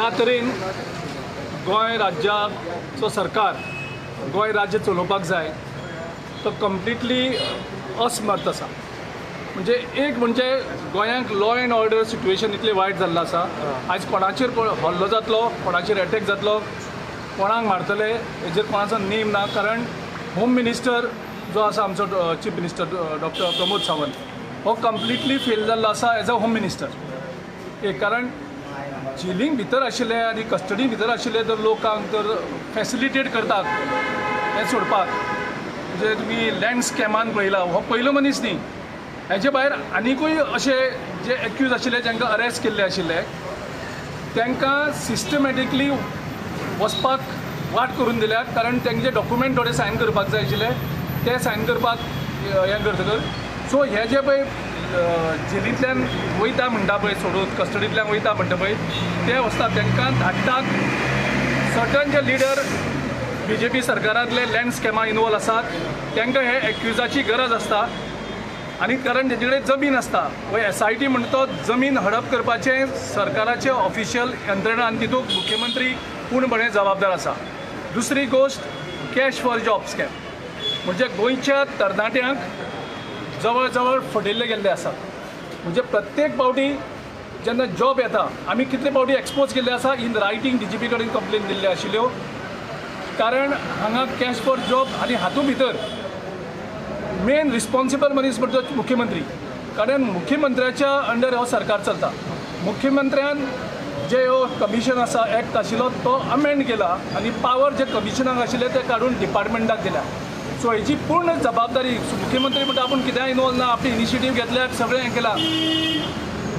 ज्या तरेन गोंय राज्याचो सरकार गोंय राज्य चलोवपाक जाय तो कंप्लिटली असमर्थ आसा. म्हणजे एक म्हणजे गोंयांक लॉ एंड ऑर्डर सिट्युएशन इतलें वायट जाल्लें आसा. आयज कोणाचेर हल्लो जातलो, कोणाचेर एटॅक जातलो, कोणाक मारतले हेजेर कोणाचो नेम ना. कारण होम मिनिस्टर जो आसा आमचो chief minister doctor Pramod Sawant हो कंप्लिटली फेल जाल्लो आसा एज अ होम मिनिस्टर. एक कारण जेलींक भितर आशिल्ले आनी कस्टडी भितर आशिल्ले जर लोकांक जर फॅसिलिटेट करतात हें सोडपाक, म्हणजे तुमी लँड स्कॅमान पळयला हो पयलो मनीस न्ही, हेजे भायर आनिकूय अशे जे एक्यूज आशिल्ले जांकां अरेस्ट केल्ले आशिल्ले तांकां सिस्टमॅटिकली वचपाक वाट करून दिल्या. कारण तांचे डॉक्युमेंट थोडे सायन करपाक जाय आशिल्ले, ते सायन करपाक हें करतकच सो हे जे पळय जेलींतल्यान वयता म्हणटा पळय सोडून कस्टडींतल्यान वयता म्हणटा पळय ते वचता तांकां धाडटात. सर्टन जे लिडर बीजेपी सरकारांतले लँड स्कॅमा इनवॉल्व आसात तांकां हे एक्युजाची गरज आसता. आनी कारण तेजे कडेन जमीन आसता. हो एसआयटी म्हणटा तो जमीन हडप करपाचें सरकाराचें ऑफिशियल यंत्रणा आनी तितूंत मुख्यमंत्री पूर्णपणे जबाबदार आसा. दुसरी गोश्ट कॅश फॉर जॉब स्कॅम, म्हणजे गोंयच्या तरणाट्यांक जवळ जवळ फटयल्ले गेल्ले आसात. म्हणजे प्रत्येक फावटी जेन्ना जॉब येता आमी कितले फावटी एक्सपोज केल्ले आसा इन रायटींग डीजीपी कडेन कंप्लेन दिल्ले आशिल्ल्यो. कारण हांगा कॅश फॉर जॉब आनी हातूंत भितर मेन रिस्पॉन्सिबल मनीस म्हणटा तो मुख्यमंत्री. कारण मुख्यमंत्र्याच्या अंडर हो सरकार चलता. मुख्यमंत्र्यान जे हो कमिशन आसा एक्ट आशिल्लो तो अमेंड केला आनी पावर जे कमिशनाक आशिल्ले ते काडून डिपार्टमेंटाक दिल्या. सो हेजी पूर्ण जबाबदारी मुख्यमंत्री म्हणटा आपूण कित्याक इनवॉल्व ना, आपली इनिशिएटीव घेतल्या, सगळें हें केलां.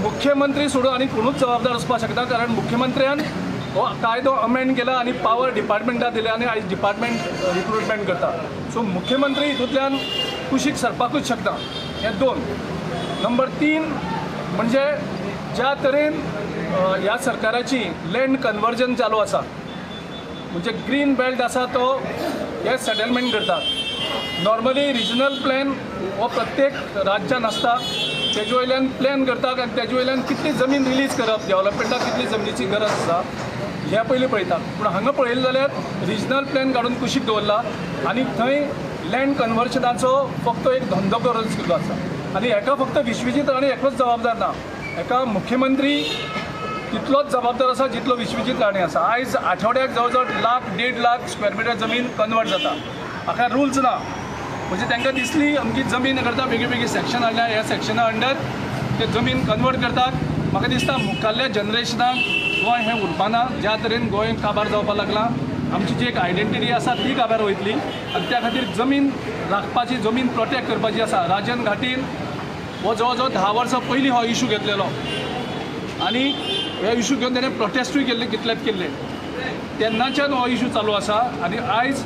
मुख्यमंत्री सोडून आनी कोणूच जबाबदार आसपाक शकना. कारण मुख्यमंत्र्यान हो कायदो अमेंड केला आनी पावर डिपार्टमेंटाक दिल्या आनी आयज डिपार्टमेंट रिक्रुटमेंट करता. सो मुख्यमंत्री हितूंतल्यान कुशीक सरपाकूच शकना. हें दोन. नंबर तीन म्हणजे ज्या तरेन ह्या सरकाराची लँड कन्वर्जन चालू आसा, म्हणजे ग्रीन बेल्ट आसा तो हे सेटलमेंट करतात. नॉर्मली रिजनल प्लॅन हो प्रत्येक राज्यान आसता, तेजे वयल्यान प्लॅन करतात आनी तेजे वयल्यान कितली जमीन रिलीज करप, डेवलपमेंटाक कितली जमनीची गरज आसा हें पयलीं पळयतात. पूण हांगा पळयलें जाल्यार रिजनल प्लॅन काडून कुशीक दवरला आनी थंय लँड कन्वर्जनाचो फक्त एक धंदो करून केल्लो आसा. आनी हेका फक्त विश्वजीत राणे एकलोच जबाबदार ना, हेका मुख्यमंत्री तितलोच जबाबदार आसा जितलो विश्वजीत राणे आसा. आयज आठवड्याक जवळ जवळ लाख 1.5 लाख स्क्वेअर मिटर जमीन कन्वर्ट जाता. हाका रुल्स ना. म्हणजे तांकां दिसली अमकी जमीन करता, वेगळी वेगळी सेक्शन हाडल्या, ह्या सेक्शना अंडर ते जमीन कन्वर्ट करतात. म्हाका दिसता मुखारल्या जनरेशनाक गोंय हें उरपाना. ज्या तरेन गोंय काबार जावपाक लागलां, आमची जी एक आयडेंटिटी आसा ती काबार वयतली आनी त्या खातीर जमीन राखपाची, जमीन प्रोटेक्ट करपाची आसा. राजन घाटीन हो जवळ जवळ 10 वर्सां पयलीं हो इशू घेतलेलो आनी हे इशू घेवन तेणें प्रोटेस्टूय केल्ले, कितलेच केल्ले. तेन्नाच्यान हो इशू चालू आसा. आनी आयज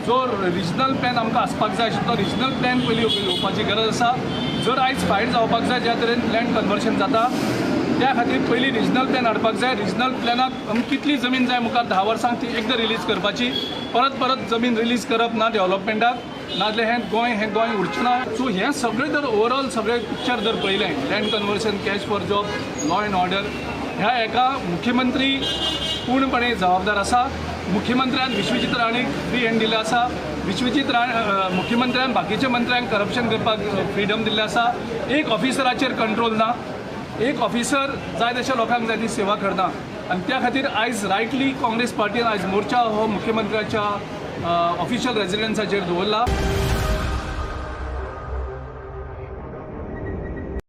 जो रिजनल प्लॅन आमकां आसपाक जाय आशिल्लो तो रिजनल प्लॅन पयलीं येवपाची गरज आसा. जर आयज फायट जावपाक जाय ज्या तरेन लँड कन्वर्शन जाता त्या खातीर पयलीं रिजनल प्लॅन हाडपाक जाय. रिजनल प्लॅनाक अमकां कितली जमीन जाय मुखार 10 वर्सांक ती एकदां रिलीज करपाची. परत परत जमीन रिलीज करप ना डेवलपमेंटाक, नाजाल्यार हें गोंय हें गोंय उरचें ना. सो हें सगळें जर ओवरऑल सगळें पिक्चर जर पळयलें, land conversion, cash for job, law and order, ह्या एका मुख्यमंत्री पूर्णपणे जबाबदार आसा. मुख्यमंत्र्यान विश्वजीत राणेक फ्री हँड दिल्लें आसा. विश्वजीत राणे मुख्यमंत्र्यान बाकीच्या मंत्र्यांक करप्शन करपाक फ्रिडम दिल्लें आसा. एक ऑफिसराचेर कंट्रोल ना, एक ऑफिसर जाय तशें लोकांक जाय ती सेवा करना. आनी त्या खातीर आयज रायटली काँग्रेस पार्टीन आयज मोर्चा हो मुख्यमंत्र्याच्या ऑफिशियल रेजिडन्साचेर दवरला.